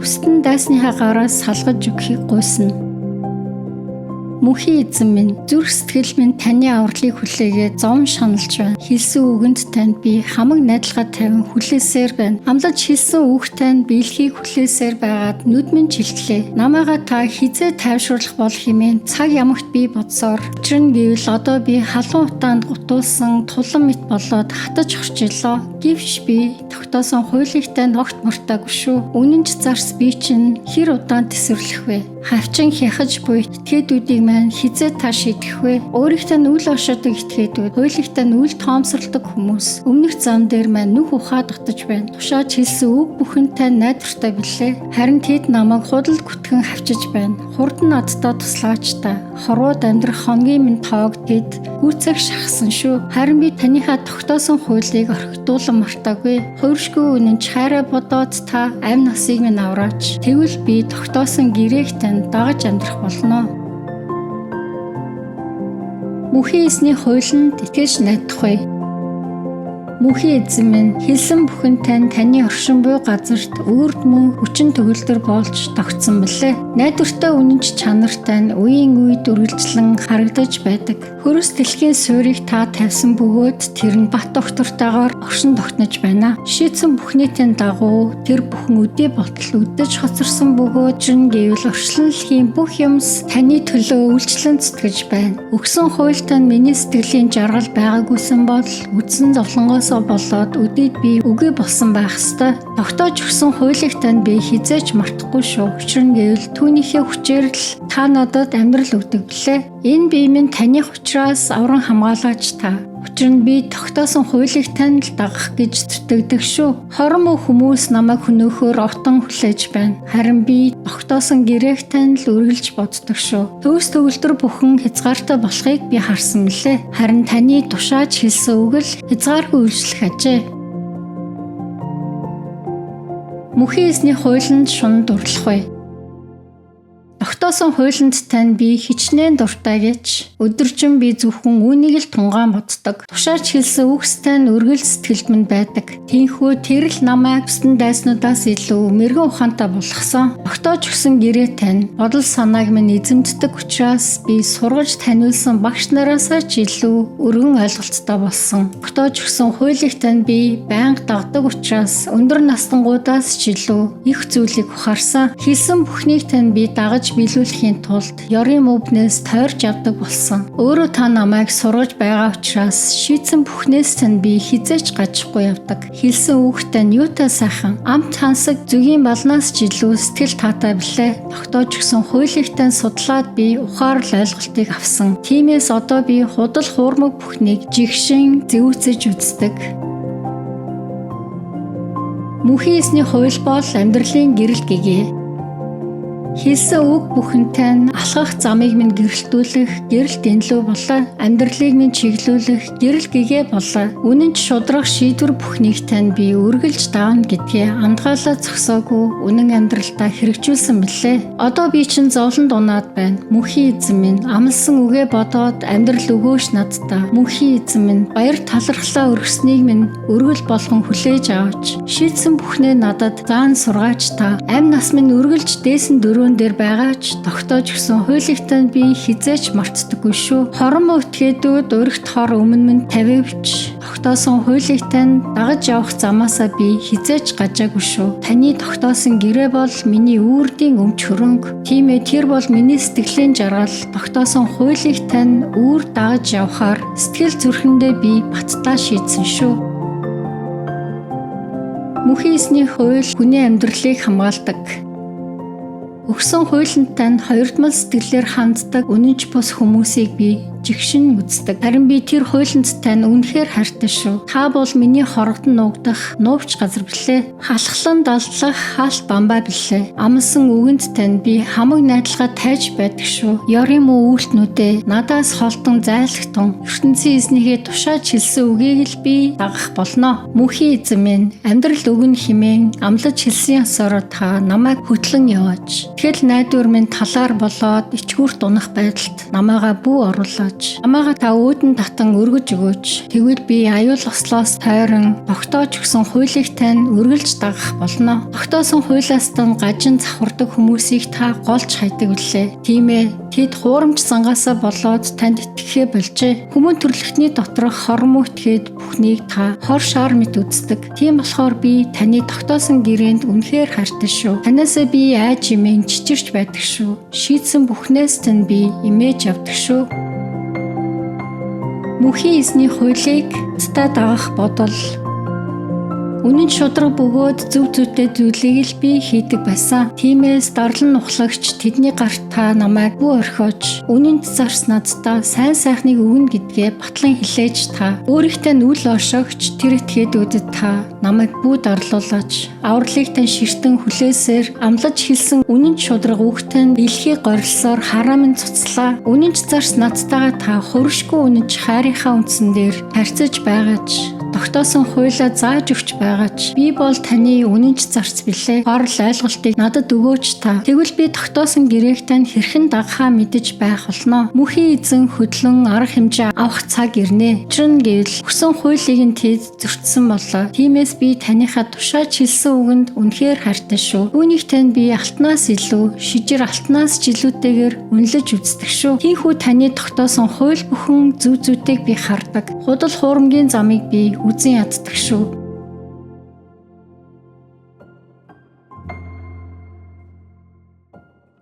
Хүстэн дайсныхаа гараас салгаж өгөхийг гуйсна. Мөнхийн эзэн минь, зүрх сэтгэл минь таны авралыг хүлээгээд зовон шаналж байна. Хэлсэн үгэнд танд би хамаг найдалгаа тавин хүлээсээр байна. Амлаж хэлсэн үг танд биелэхийг хүлээсээр байгаад нүд минь чилтлээ. Намайгаа та хизээ тайвшруулах бол хэмээн цаг ямагт би бодсоор. Учир нь гэвэл одоо би халуун утаанд гутуулсан тулан мэт болоод хатаж хорчилоо. Гэвч би тогтоосон хуулийг танд огт мартаагүй шүү. Үнэн ч зарс би чинь хэр удаан тэсвэрлэх вэ? Хавчин хяхаж буй этгээдүүдийг маань хизээ та шийдэх вэ? Өөрийнхөө нүл оршоодог этгээдүүд, хуулийнхтай нүл тоомсорлдог хүмүүс өмнөх зам дээр маань нүх ухаа дутаж байна. Тушааж хэлсэн үг бүхэнтэй найдвартай билээ. Харин тэд намайг худал гүтгэн хавчиж байна. Хурдан надтай туслаач та. Хорвоод амьдрах хоногийн минь тоог тэд гүйцэх шахсан шүү. Харин би таныхаа тогтоосон хуулийг орхигдуулан мартаагүй. Хувиршгүй үнэн ч хайраа бодоод та амь насыг минь авраач. Тэгвэл би тогтоосон гэрээг тань дагаж амьдрах болно. Мөнхийн эзний хуулинд итгэж найдах вэ. Мөнхийн эзэн минь, хэлсэн бүхэн тань таны оршин буй газарт үрд мөн хүчин төгөлдөр болж тогтсон билээ. Найдвартай үнэнч чанартай нь үеийн үед үргэлжлэн харагдаж байдаг. Хөрс дэлхийн суурийг та тавьсан бөгөөд тэр нь бат тогтвортойгоор оршин тогтнож байна. Шийдсэн бүхний тань дагуу тэр бүхэн өдий болтол үдэж хоцорсон бөгөөд чин гэвэл орчлонлохийн бүх юмс таны төлөө үйлчлэн зүтгэж байна. Өгсөн хуйлтай нь миний сэтгэлийн жаргал байгаагүйсэн бол үдсэн зовлонгоосоо болоод өдийд би үгүй болсон байх ёстой. Тогтоож өгсөн хуулийг танд би хизээч мартахгүй шүү. Учир нь гэвэл түүнийхээ хүчээр л та надад амьдрал өгдөг билээ. Энэ бие минь таных учраас авран хамгаалаач та. Учир нь би тогтоосон хуулийг танд л дагах гэж зүтгэдэг шүү. Хорон муу хүмүүс намайг хөнөөхөөр отон хүлээж байна. Харин би тогтоосон гэрээг танд л үргэлж боддог шүү. Төгс төгөлдөр бүхэн хязгаартай болохыг би харсан мөлий. Харин таны тушааж хэлсэн үг л хязгааргүй үйлчлэх ажээ. Мөнхийн эзний хуулинд шунан дурлах вэ. Тогтоосон хуулинд тань би хичнээн дуртай гэж өдөржин би зөвхөн үүнийг л тунгаан боддог. Тушаач хэлсэн үгс тань үргэлж сэтгэлд минь байдаг. Тинхүү тэр л намайг бусдын дайснуудаас илүү мэрэгэн ухаантай болгосон. Тогтоож өгсөн гэрээ тань бодол санааг минь эзэмддэг учраас би сургаж таниулсан багш нараасаа ч илүү өргөн ойлголттой болсон. Тогтоож өгсөн хуулийг тань би байнга дагдаг учраас өндөр настангуудаас ч илүү их зүйлийг ухаарсан. Хэлсэн бүхнийг тань би дагаж биелүүлэхийн тулд ёрын өвднээс тойрч явдаг болсон. Өөрөө та намайг сургаж байгаа учраас шийдсэн бүхнээс тань би хизээч гажихгүй явдаг. Хэлсэн үг тань юутай сайхан амт хансаг зүгийн балнаас ч илүү сэтгэл таатай билээ. Тогтоож өгсөн хуулийг тань судлаад би ухаарл ойлголтыг авсан. Тиймээс одоо би худал хуурмаг бүхнийг жигшин зэвүүцэж үздэг. Мөнхийн эзний хууль бол амьдралын гэрэл гэгээ. Хэлсэн үг бүхэнтэй нь алхах замыг минь гэрэлтүүлэх гэрэл дэнлүү болоо. Амьдралыг минь чиглүүлэх гэрэл гэгээ болоо. Үнэн ч шудраг шийдвэр бүхнийг тань би үргэлж давна гэдгээ андгаалаа зогсоогүй үнэн амьдралдаа хэрэгжүүлсэн билээ. Одоо би чинь зовлонд унаад байна. Мөнхийн эзэн минь, амласан үгээ бодоод амьдрал өгөөш надтай. Мөнхийн эзэн минь, баяр талархлаа өргөснийг минь өргөл болгон хүлээж аваач. Шийдсэн бүхнээ надад заан сургаач та. Амь нас минь үргэлж дээсэн дөрөөн дээр байгаач тогтоож өгсөн хуулигтай би хизээч мартдаггүй шүү. Хорон муу этгээдүүд өргөт хор өмнө минь тавивч тогтоосон хуулийг тань дагаж явах замаасаа би хизээч гажаагүй шүү. Таны тогтоосон гэрээ бол миний үүрдийн өмч хөрөнгө. Тийм ээ, тэр бол миний сэтгэлийн жаргал. Тогтоосон хуулийг тань үүр дагаж явахаар сэтгэл зүрхэндээ би баттаа шийдсэн шүү. Мөнхийн эзний хууль хүний амьдралыг хамгаалдаг. Өгсөн хуулинд тань хоёрдмол сэтгэлээр ханддаг үнэнч бус хүмүүсийг би жигшин үздэг. Харин би тэр хуулинд тань үнэхээр хайртай шүү. Та бол миний хорогдон нуугдах нуувч газар билээ. Халахлан далдлах хаалт бамбай билээ. Амлсан үгэнд тань би хамаг найдалгаа тайж байдаг шүү. Ёрын муу үйлтнүүдээ надаас холдон зайлхтун ертөнцийн эзнийхээ тушааж хэлсэн үгийг л би дагах болно. Мөнхийн эзэн минь, амьдрал өгнө хэмээн амлаж хэлсэн ёсороо та намайг хөтлөн яваач. Тэгэл найдвар минь талаар болоод ичгүүрт унах байдалд намайгаа бүү оруулаач. байгаач. Амаагаа та үүдэн татан өргөж өгөөч. Тэгвэл би аюул ослоос тойрон тогтоож өгсөн хуулийг тань үргэлж дагах болно. Тогтоосон хуулиас тань гажин завхардаг хүмүүсийг та голж хайдаг үлээ. Тийм тэд хуурамч зангаасаа болоод танд итгэхээ болжээ. Хүмүүн төрлөختний доторх хормоо этгээд бүхнийг та хор шаар мэт үздэг. Тийм болохоор би таны тогтоосон гэрээнд үнэхээр хайртай шүү. Танаасаа би айж имэн чичирч байдаг шүү. Шийдсэн бүхнээс тань би имэж явдаг шүү. Мөнхийн эзний хуулийг цэцтэй дагах бодол. Үнэн шудраг бөгөөд зөв зүйтэй зүйлийг л би хийдэг байсан. Тиймээс дарлан нухлагч тэдний гарт та намайг бүү орхиоч. Үнэнд зарс надтай сайн сайхныг өгнө гэдгээ батлан хэлээч та. Өөрийнхөө нүл оршогч тэр этгээдүүдэд та намайг бүү дарлуулаач. Авралыг тань ширтэн хүлээсээр амлаж хэлсэн үнэн шудраг үг тань дэлхий горилсоор хараа минь цуцлаа. Үнэнч зарс надтайгаа та хөршгүй үнэнч хайрынхаа үндсэн дээр харьцаж байгаач. Тогтоосон хуулиа зааж өгч байгаач. Би бол таны үнэнч зарц билээ. Орол ойлголтыг надад өгөөч та. Тэгвэл би тогтоосон гэрээг тань хэрхэн дагахаа мэдэж байх болно. Мөнхийн эзэн хөдлөн арга хэмжээ авах цаг ирнэ. Учир нь гэвэл өгсөн хуулийг нь тэд зөрчсөн боллоо. Тиймээс би таныхаа тушааж хэлсэн үгэнд үнэхээр хайртай шүү. Үүнийг тань би алтнаас илүү, шижир алтнаас ч илүүтэйгээр үнэлж үздэг шүү. Тийхүү таны тогтоосон хууль бүхэн зөв зүйтэйг би хардаг. Худал хуурмгийн замыг би үзэн яддаг шүү.